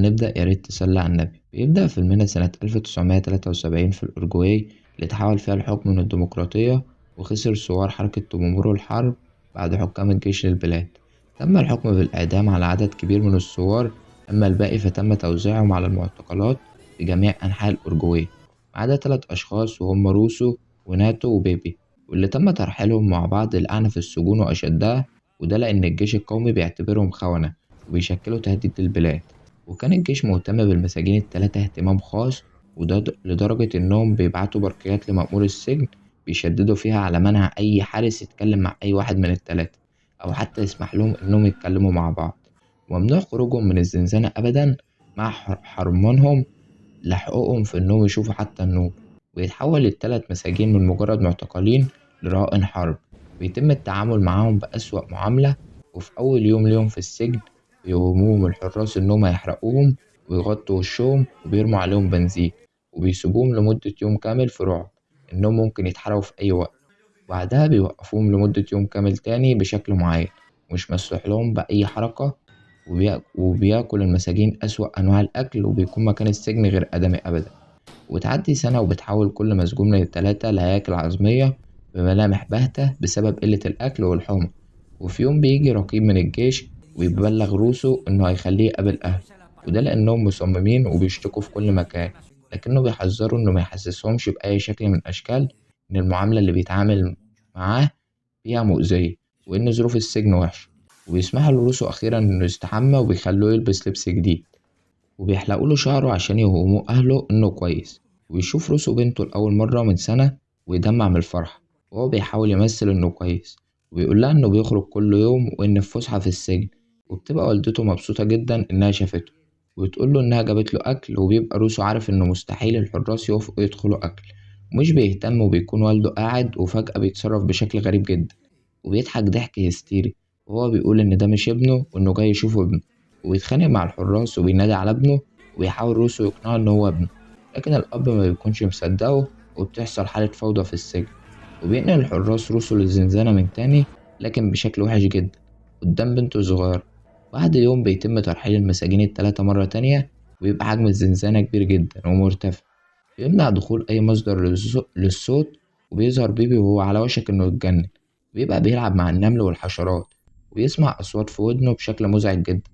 نبدأ يا ريت تصلي على النبي. بيبدأ فيلمنا سنة 1973 في الأورجواي اللي تحول فيها الحكم من الديمقراطية، وخسر ثوار حركة تيمومورو الحرب بعد حكام الجيش للبلاد. تم الحكم بالإعدام على عدد كبير من الثوار، أما الباقي فتم توزيعهم على المعتقلات في جميع أنحاء الأورجواي ما عدا 3 أشخاص، وهم روسو وناتو وبيبي، واللي تم ترحيلهم مع بعض لأعنف السجون وأشدها، وده لأن الجيش القومي بيعتبرهم خونة وبيشكلوا تهديد للبلاد. وكان الجيش مهتم بالمساجين التلاتة اهتمام خاص، وده لدرجة إنهم بيبعتوا برقيات لمأمور السجن بيشددوا فيها على منع أي حارس يتكلم مع أي واحد من التلاتة أو حتى يسمح لهم إنهم يتكلموا مع بعض، وممنوع خروجهم من الزنزانة أبدا، مع حرمانهم لحقوقهم في إنهم يشوفوا حتى النور. ويتحول التلات مساجين من مجرد معتقلين لرهائن حرب، ويتم التعامل معاهم بأسوأ معاملة. وفي أول يوم ليهم في السجن بيوهموهم الحراس إنهم هيحرقوهم ويغطوا وشهم وبيرموا عليهم بنزين، وبيسيبوهم لمدة يوم كامل في رعب إنهم ممكن يتحرقوا في أي وقت. وبعدها بيوقفوهم لمدة يوم كامل تاني بشكل معين ومش مسموح لهم بأي حركة، وبياكل المساجين أسوأ أنواع الأكل، وبيكون مكان السجن غير آدمي أبدا. وتعدي سنة وبتحول كل مسجون من التلاتة لهياكل عظمية بملامح باهتة بسبب قلة الأكل والحمى. وفي يوم بيجي رقيب من الجيش ويبلغ روسو إنه هيخليه يقابل أهله، وده لأنهم مصممين وبيشتكوا في كل مكان، لكنه بيحذره إنه ما يحسسهمش بأي شكل من أشكال إن المعاملة اللي بيتعامل معاه فيها مؤذية وإن ظروف السجن وحشة. وبيسمحوا لروسو أخيرا إنه يستحمى وبيخلوه يلبس لبس جديد، وبيحلقوا له شعره عشان يوهموه أهله إنه كويس. ويشوف روسو بنته لأول مرة من سنة ويدمع من الفرحة، وهو بيحاول يمثل إنه كويس، وبيقول لها إنه بيخرج كل يوم وإن في فسحة في السجن. وبتبقى والدته مبسوطة جدا إنها شافته، وبتقول له إنها جابت له أكل. وبيبقى روسو عارف إنه مستحيل الحراس يوافقوا يدخلوا أكل، ومش بيهتم، وبيكون والده قاعد. وفجأة بيتصرف بشكل غريب جدا وبيضحك ضحك هستيري، وهو بيقول إن ده مش ابنه وإنه جاي يشوف ابنه، وبيتخانق مع الحراس وبينادي على ابنه، وبيحاول روسو يقنعه إن هو ابنه، لكن الأب ما بيكونش مصدقه، وبتحصل حالة فوضى في السجن. وبينقل الحراس روسو للزنزانة من تاني، لكن بشكل وحش جدا قدام بنته الصغيرة. بعد يوم بيتم ترحيل المساجين التلاتة مرة تانية، وبيبقى حجم الزنزانة كبير جدا ومرتفع، بيمنع دخول أي مصدر للصوت. وبيظهر بيبي وهو على وشك إنه يتجنن، وبيبقى بيلعب مع النمل والحشرات، وبيسمع أصوات في ودنه بشكل مزعج جدا.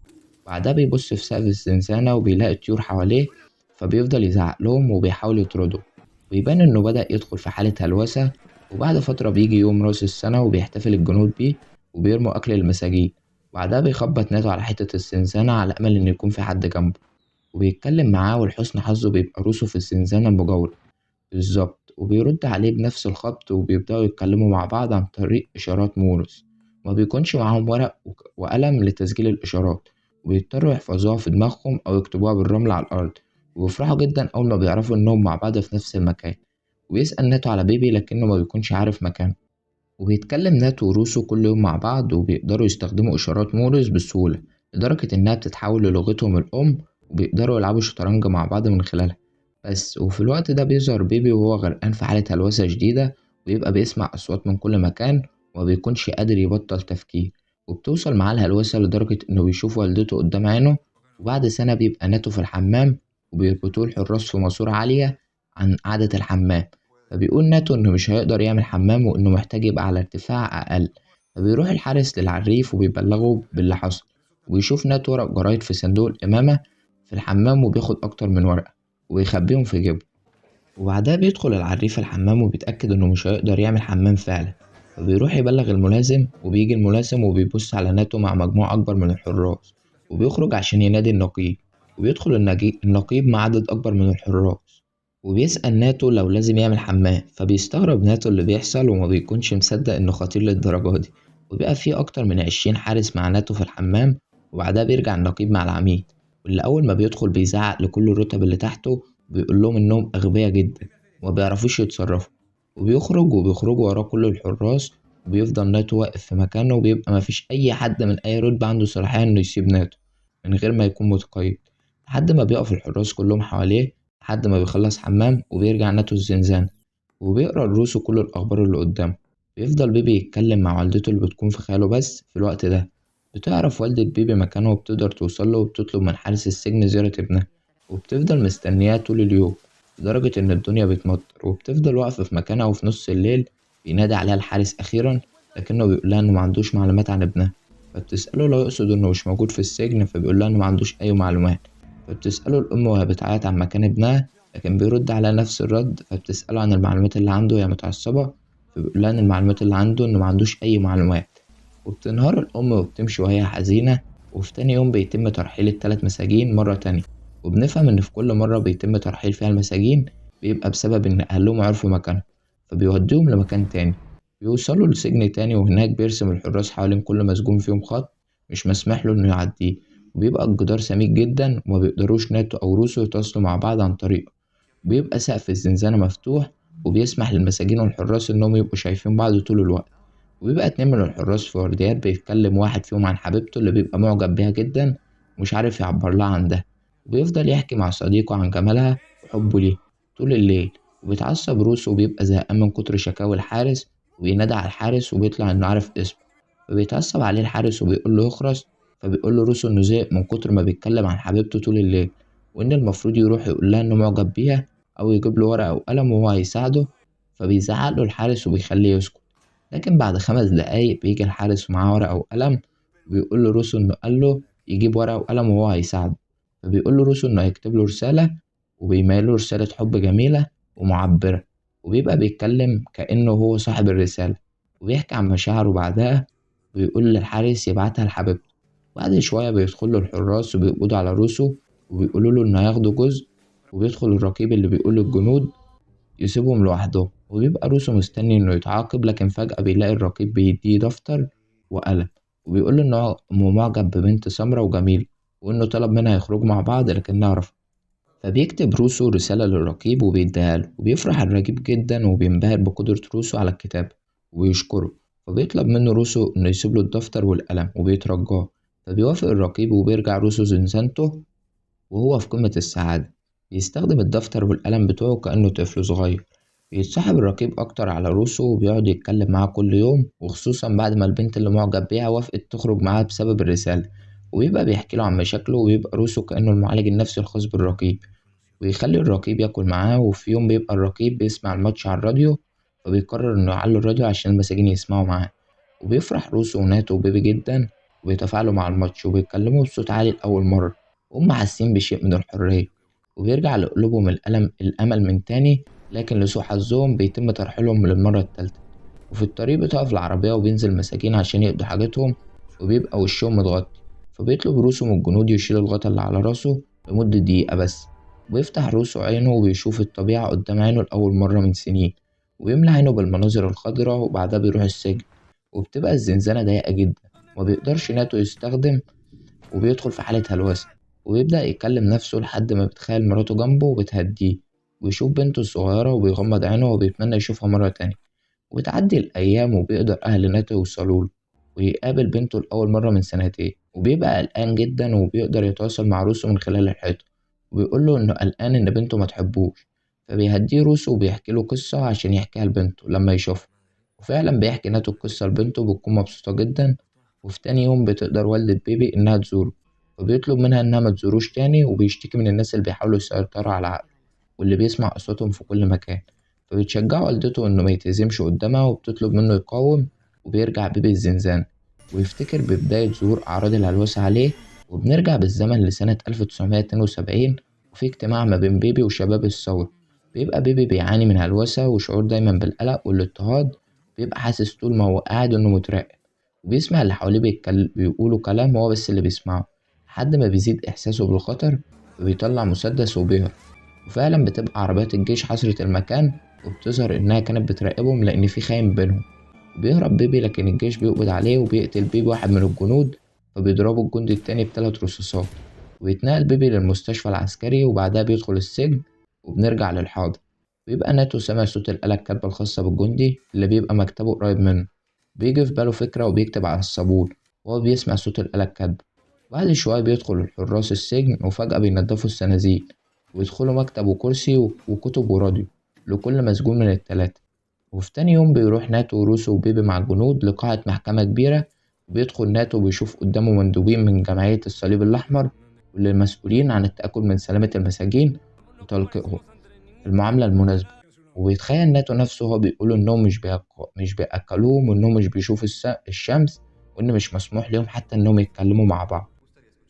بعدها بيبص في سقف الزنزانة وبيلاقي طيور حواليه، فبيفضل يزعق لهم وبيحاول يطردهم، ويبان إنه بدأ يدخل في حالة هلوسة. وبعد فترة بيجي يوم راس السنة وبيحتفل الجنود بيه وبيرموا أكل للمساجين. وبعدها بيخبط ناتو على حتة الزنزانة على أمل إن يكون في حد جنبه، وبيتكلم معاه، ولحسن حظه بيبقى روسو في الزنزانة المجاورة بالظبط، وبيرد عليه بنفس الخبط، وبيبدأوا يتكلموا مع بعض عن طريق إشارات مورس. وما بيكونش معاهم ورق وقلم لتسجيل الإشارات، وبيضطروا يحفظوها في دماغهم أو يكتبوها بالرمل على الأرض. وبيفرحوا جدا أول ما بيعرفوا إنهم مع بعض في نفس المكان. وبيسأل ناتو على بيبي لكنه ما بيكونش عارف مكانه. وبيتكلم ناتو وروسو كل يوم مع بعض، وبيقدروا يستخدموا إشارات مورس بسهولة لدرجة إنها بتتحول للغتهم الأم، وبيقدروا يلعبوا شطرنج مع بعض من خلالها بس. وفي الوقت ده بيظهر بيبي وهو غرقان في حالة هلوسة شديدة، ويبقى بيسمع أصوات من كل مكان وما بيكونش قادر يبطل تفكير. وبتوصل معاه الهلوسة لدرجة إنه بيشوف والدته قدام عينه. وبعد سنة بيبقى ناتو في الحمام، وبيربطوه الحراس في ماسورة عالية عن قعدة الحمام. فبيقول ناتو إنه مش هيقدر يعمل حمام وإنه محتاج يبقى على ارتفاع أقل. فبيروح الحارس للعريف وبيبلغه باللي حصل، وبيشوف ناتو ورق جرايد في صندوق الإمامة في الحمام، وبياخد أكتر من ورقة وبيخبيهم في جيبه. وبعدها بيدخل العريف الحمام وبيتأكد إنه مش هيقدر يعمل حمام فعلا، فبيروح يبلغ الملازم، وبيجي الملازم وبيبص على ناتو مع مجموعة أكبر من الحراس، وبيخرج عشان ينادي النقيب. وبيدخل النقيب مع عدد أكبر من الحراس، وبيسأل ناتو لو لازم يعمل حمام. فبيستغرب ناتو اللي بيحصل وما بيكونش مصدق إنه خطير للدرجة دي. وبيبقى فيه أكتر من 20 حارس مع ناتو في الحمام. وبعدها بيرجع النقيب مع العميد، واللي أول ما بيدخل بيزعق لكل الرتب اللي تحته وبيقول لهم إنهم أغبياء جدا وما بيعرفوش يتصرفوا. وبيخرجوا وراه كل الحراس، وبيفضل ناتو واقف في مكانه، وبيبقى مفيش أي حد من أي رتبة عنده صلاحية إنه يسيب ناتو من غير ما يكون متقيد، لحد ما بيقف الحراس كلهم حواليه لحد ما بيخلص حمام. وبيرجع ناتو الزنزانة وبيقرأ لروسو كل الأخبار اللي قدامه. بيفضل بيبي يتكلم مع والدته اللي بتكون في خياله بس في الوقت ده. بتعرف والدة بيبي مكانه وبتقدر توصله، وبتطلب من حارس السجن زيارة ابنها، وبتفضل مستنياه طول اليوم لدرجة إن الدنيا بتمطر، وبتفضل واقفة في مكانها. وفي نص الليل بينادي عليها الحارس أخيرا، لكنه بيقول لها إنه ما عندوش معلومات عن ابنها. فبتسأله لو يقصد إنه مش موجود في السجن، فبيقول لها إنه ما عندوش أي معلومات. فبتسأله الأم وهي بتعيط عن مكان ابنها، لكن بيرد عليها نفس الرد. فبتسأله عن المعلومات اللي عنده وهي متعصبة، فبيقول لها إن المعلومات اللي عنده إنه ما عندوش أي معلومات. وبتنهار الأم وبتمشي وهي حزينة. وفي تاني يوم بيتم ترحيل التلات مساجين مرة تانية، وبنفهم إن في كل مرة بيتم ترحيل فيها المساجين بيبقى بسبب إن أهلهم عرفوا مكانهم، فبيوديهم لمكان تاني. بيوصلوا لسجن تاني، وهناك بيرسم الحراس حوالين كل مسجون فيهم خط مش مسموح له إنه يعديه، وبيبقى الجدار سميك جدا وما بيقدروش ناتو أو روسو يتواصلوا مع بعض عن طريقه. بيبقى سقف الزنزانة مفتوح وبيسمح للمساجين والحراس إنهم يبقوا شايفين بعض طول الوقت. وبيبقى 2 من الحراس في ورديات بيتكلم واحد فيهم عن حبيبته اللي بيبقى معجب بيها جدا ومش عارف يعبر لها عن ده، وبيفضل يحكي مع صديقه عن جمالها وحبه ليه طول الليل. وبيتعصب روسو وبيبقى زهقان من كتر شكاوي الحارس، وبينادى على الحارس وبيطلع إنه عارف اسمه، فبيتعصب عليه الحارس وبيقول له يخرس. فبيقول له روسو إنه زهق من كتر ما بيتكلم عن حبيبته طول الليل، وإن المفروض يروح يقول لها إنه معجب بيها أو يجيب له ورقة وقلم وهو هيساعده. فبيزعق له الحارس وبيخليه يسكت، لكن بعد 5 دقايق بيجي الحارس ومعاه ورقة وقلم، وبيقول له روسو إنه قال له يجيب ورقة وقلم وهو هيساعده. فبيقول له روسو إنه هيكتب له رسالة، وبيميل له رسالة حب جميلة ومعبرة، وبيبقى بيتكلم كأنه هو صاحب الرسالة، وبيحكي عن مشاعره بعدها، وبيقول للحارس يبعتها لحبيبته. بعد شوية بيدخل له الحراس وبيقبضوا على روسو وبيقولوا له إنه هياخدوا جزء، وبيدخل الرقيب اللي بيقول للجنود يسيبهم لوحدهم. وبيبقى روسو مستني إنه يتعاقب، لكن فجأة بيلاقي الرقيب بيديه دفتر وقلم، وبيقول له إنه معجب ببنت سمرة وجميلة، وإنه طلب منها يخرجوا مع بعض لكنها رفضت. فبيكتب روسو رسالة للرقيب وبيديها له، وبيفرح الرقيب جدا وبينبهر بقدرة روسو على الكتابة وبيشكره. فبيطلب منه روسو إنه يسيب له الدفتر والقلم وبيترجاه، فبيوافق الرقيب وبيرجع روسو زنزانته وهو في قمة السعادة. بيستخدم الدفتر والقلم بتوعه كأنه طفل صغير. بيتصاحب الرقيب أكتر على روسو وبيقعد يتكلم معاه كل يوم، وخصوصا بعد ما البنت اللي معجب بيها وافقت تخرج معاه بسبب الرسالة، وبيبقى بيحكي له عن مشاكله، وبيبقى روسو كأنه المعالج النفسي الخاص بالرقيب، ويخلي الرقيب ياكل معاه. وفي يوم بيبقى الرقيب بيسمع الماتش على الراديو، فبيقرر إنه يعلي الراديو عشان المساجين يسمعوا معاه. وبيفرح روسو وناتو وبيبي جدا وبيتفاعلوا مع الماتش وبيتكلموا بصوت عالي لأول مرة، وهم حاسين بشيء من الحرية، وبيرجع لقلوبهم الأمل من تاني، لكن لسوء حظهم بيتم ترحيلهم للمرة التالتة. وفي الطريق بتقف العربية وبينزل مساجين عشان يقضوا حاجتهم، وبيبقى وشهم متغطي، فبيطلب روسو من الجنود يشيلوا الغطا اللي على راسه لمدة دقيقة بس. وبيفتح روسو عينه وبيشوف الطبيعة قدام عينه لأول مرة من سنين، وبيملى عينه بالمناظر الخضراء. وبعدها بيروح السجن، وبتبقى الزنزانة ضيقة جدا وما بيقدرش ناتو يستخدم، وبيدخل في حالة هلوسة، وبيبدأ يكلم نفسه لحد ما بيتخيل مراته جنبه وبتهديه، ويشوف بنته الصغيرة وبيغمض عينه وبيتمنى يشوفها مرة تانية. وبتعدي الأيام وبيقدر أهل ناتو يوصلوله ويقابل بنته لأول مرة من سنتين، وبيبقى قلقان جدا وبيقدر يتواصل مع روسو من خلال الحيطة، وبيقول له إنه قلقان إن بنته ما تحبوش. فبيهديه روسو وبيحكي له قصة عشان يحكيها لبنته لما يشوفها، وفعلا بيحكي ناتو القصة لبنته وبتكون مبسوطة جدا. وفي تاني يوم بتقدر والدة بيبي إنها تزوره، فبيطلب منها إنها ما تزوروش تاني، وبيشتكي من الناس اللي بيحاولوا يسيطروا على عقله واللي بيسمع أصواتهم في كل مكان. فبتشجعه والدته إنه ما يتهزمش قدامها، وبتطلب منه يقاوم. وبيرجع بيبي الزنزانة ويفتكر ببداية ظهور أعراض الهلوسة عليه. وبنرجع بالزمن لسنة 1972، وفي اجتماع ما بين بيبي وشباب الثورة. بيبقى بيبي بيعاني من هلوسة وشعور دايما بالقلق والاضطهاد، بيبقى حاسس طول ما هو قاعد إنه متراقب، وبيسمع اللي حواليه بيقولوا كلام هو بس اللي بيسمعه، لحد ما بيزيد إحساسه بالخطر وبيطلع مسدس وبيهرب. وفعلا بتبقى عربيات الجيش حاصرت المكان، وبتظهر إنها كانت بتراقبهم لأن في خاين بينهم. بيهرب بيبي لكن الجيش بيقبض عليه وبيقتل بيبي واحد من الجنود، فبيضربوا الجندي التاني ب3 رصاصات. وبيتنقل بيبي للمستشفى العسكري وبعدها بيدخل السجن. وبنرجع للحاضر، بيبقى ناتو سامع صوت الآلة الكاتبة الخاصة بالجندي اللي بيبقى مكتبه قريب منه، بيجي في باله فكرة وبيكتب على الصابون وهو بيسمع صوت الآلة الكاتبة. بعد شوية بيدخل الحراس السجن وفجأة بينضفوا الصناديق ويدخلوا مكتب وكرسي وكتب وراديو لكل مسجون من ال3. وفي تاني يوم بيروح ناتو وروسو وبيبي مع الجنود لقاعة محكمة كبيرة، وبيدخل ناتو وبيشوف قدامه مندوبين من جمعية الصليب الأحمر واللي المسؤولين عن التأكد من سلامة المساجين وتلقيهم المعاملة المناسبة. وبيتخيل ناتو نفسه هو بيقول إنهم مش بيأكلوهم وإنهم مش بيشوفوا الشمس وإن مش مسموح لهم حتى إنهم يتكلموا مع بعض.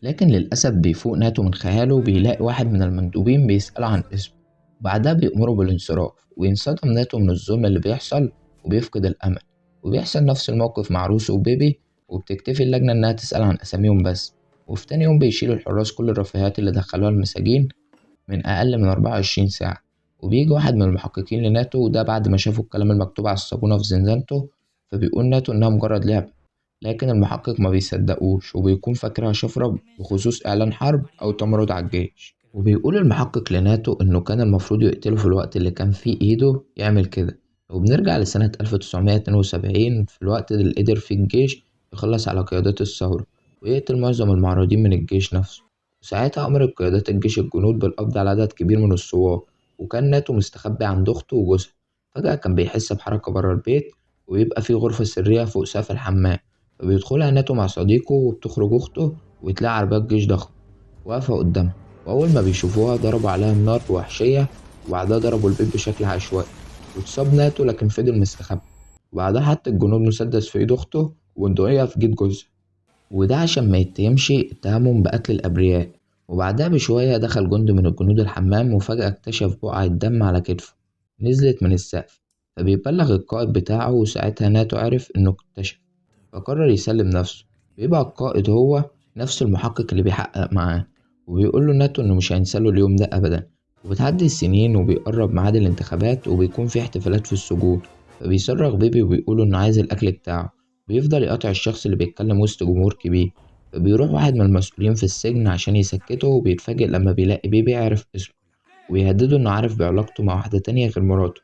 لكن للأسف بيفوق ناتو من خياله وبيلاقي واحد من المندوبين بيسأله عن اسمه، وبعدها بيأمره بالانصراف. وينصدم ناتو من الظلم اللي بيحصل وبيفقد الأمل. وبيحصل نفس الموقف مع روسو وبيبي، وبتكتفي اللجنة إنها تسأل عن أساميهم بس. وفي تاني يوم بيشيلوا الحراس كل الرفاهيات اللي دخلوها المساجين من أقل من 24 ساعة. وبيجي واحد من المحققين لناتو، وده بعد ما شافوا الكلام المكتوب على الصابونة في زنزانته، فبيقول ناتو إنها مجرد لعبة، لكن المحقق ما بيصدقوش وبيكون فاكرها شفرة بخصوص إعلان حرب أو تمرد على الجيش. وبيقول المحقق لناتو إنه كان المفروض يقتله في الوقت اللي كان فيه إيده يعمل كده. وبنرجع لسنة 1972 في الوقت اللي قدر فيه الجيش يخلص على قيادات الثورة ويقتل معظم المعارضين من الجيش نفسه. وساعتها أمرت قيادات الجيش الجنود بالقبض على عدد كبير من الثوار، وكان ناتو مستخبي عند أخته وجوزها. فجأة كان بيحس بحركة برا البيت، وبيبقى في غرفة سرية فوق سقف الحمام، فبيدخلها ناتو مع صديقه وبتخرج أخته وتلاقي عربيات جيش ضخمة واقفة قدامها. وأول ما بيشوفوها ضربوا عليها النار بوحشية، وبعدها ضربوا البيت بشكل عشوائي واتصاب ناتو لكن فضل مستخبي. وبعدها حط الجنود مسدس في ايد أخته وبندقية في جيب جوزها، وده عشان ما يتهمش اتهامهم بقتل الأبرياء. وبعدها بشوية دخل جندي من الجنود الحمام، وفجأة اكتشف بقعة دم على كتفه نزلت من السقف، فبيبلغ القائد بتاعه. وساعتها ناتو عرف انه اكتشف، فقرر يسلم نفسه. بيبقى القائد هو نفس المحقق اللي بيحقق معاه، وبيقول له ناتو انه مش هينساله اليوم ده ابدا. وبتعدي السنين وبيقرب ميعاد الانتخابات، وبيكون في احتفالات في السجون، فبيصرخ بيبي وبيقول انه عايز الاكل بتاعه. بيفضل يقاطع الشخص اللي بيتكلم وسط جمهور كبير، فبيروح واحد من المسؤولين في السجن عشان يسكته، وبيتفاجئ لما بيلاقي بيبي عرف اسمه، وبيهدده انه عارف بعلاقته مع واحدة تانية غير مراته،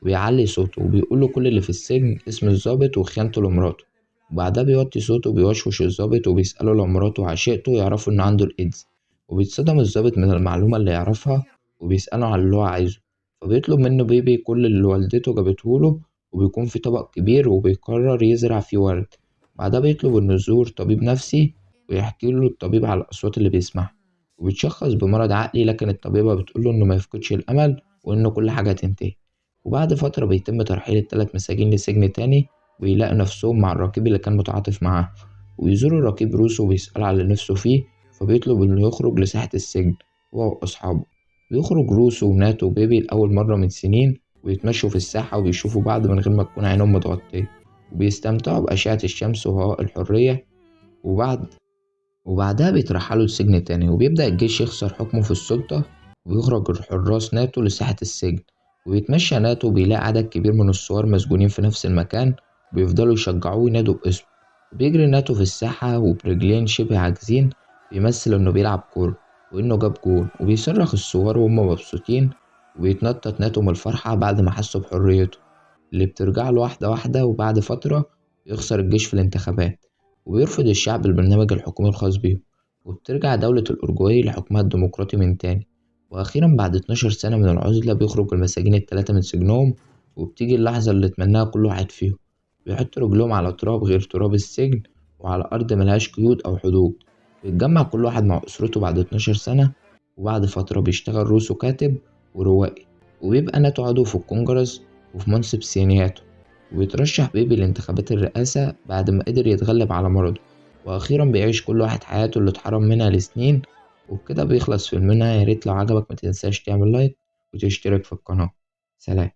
وبيعلي صوته وبيقول له كل اللي في السجن اسم الضابط وخيانته لمراته. وبعدها بيوطي صوته وبيوشوش الضابط وبيسأله لو مراته وعشيقته يعرفوا انه عنده الايدز. وبيتصدم الضابط من المعلومة اللي يعرفها وبيسأله على اللي هو عايزه، فبيطلب منه بيبي كل اللي والدته جابته، وبيكون في طبق كبير وبيقرر يزرع فيه ورد. بعدها بيطلب انه يزور طبيب نفسي ويحكي له الطبيب على الأصوات اللي بيسمعها، وبيتشخص بمرض عقلي، لكن الطبيبة بتقوله إنه ما يفقدش الأمل وإنه كل حاجة هتنتهي. وبعد فترة بيتم ترحيل التلات مساجين لسجن تاني، ويلاقوا نفسهم مع الرقيب اللي كان متعاطف معاه، ويزوروا الرقيب روسو وبيسأله على اللي نفسه فيه، فبيطلب إنه يخرج لساحة السجن هو وأصحابه. بيخرج روسو وناتو وبيبي لأول مرة من سنين، ويتمشوا في الساحة وبيشوفوا بعض من غير ما تكون عينهم متغطية، وبيستمتعوا بأشعة الشمس وهواء الحرية. وبعدها بيترحلوا لسجن تاني، وبيبدأ الجيش يخسر حكمه في السلطة، وبيخرج الحراس ناتو لساحة السجن. وبيتمشى ناتو وبيلاقي عدد كبير من الثوار مسجونين في نفس المكان، وبيفضلوا يشجعوه وينادوا باسمه. وبيجري ناتو في الساحة وبرجلين شبه عاجزين بيمثل إنه بيلعب كورة وإنه جاب جول، وبيصرخ الثوار وهم مبسوطين، وبيتنطط ناتو من الفرحة بعد ما حسوا بحريته اللي بترجع له واحدة واحدة. وبعد فترة بيخسر الجيش في الانتخابات، وبيرفض الشعب البرنامج الحكومي الخاص بيهم، وبترجع دولة الأورجواي لحكمها الديمقراطي من تاني. وأخيرا بعد 12 سنة من العزلة بيخرج المساجين التلاتة من سجنهم، وبتيجي اللحظة اللي اتمناها كل واحد فيهم، بيحط رجلهم على تراب غير تراب السجن وعلى أرض ملهاش قيود أو حدود. بيتجمع كل واحد مع أسرته بعد 12 سنة. وبعد فترة بيشتغل روسو كاتب وروائي، وبيبقى ناتو عضو في الكونجرس وفي منصب سيناتو، وبيترشح بيبي لانتخابات الرئاسة بعد ما قدر يتغلب على مرضه. وأخيرا بيعيش كل واحد حياته اللي اتحرم منها لسنين. وبكده بيخلص فيلمنا. يا ريت لو عجبك ما تنساش تعمل لايك وتشترك في القناة. سلام.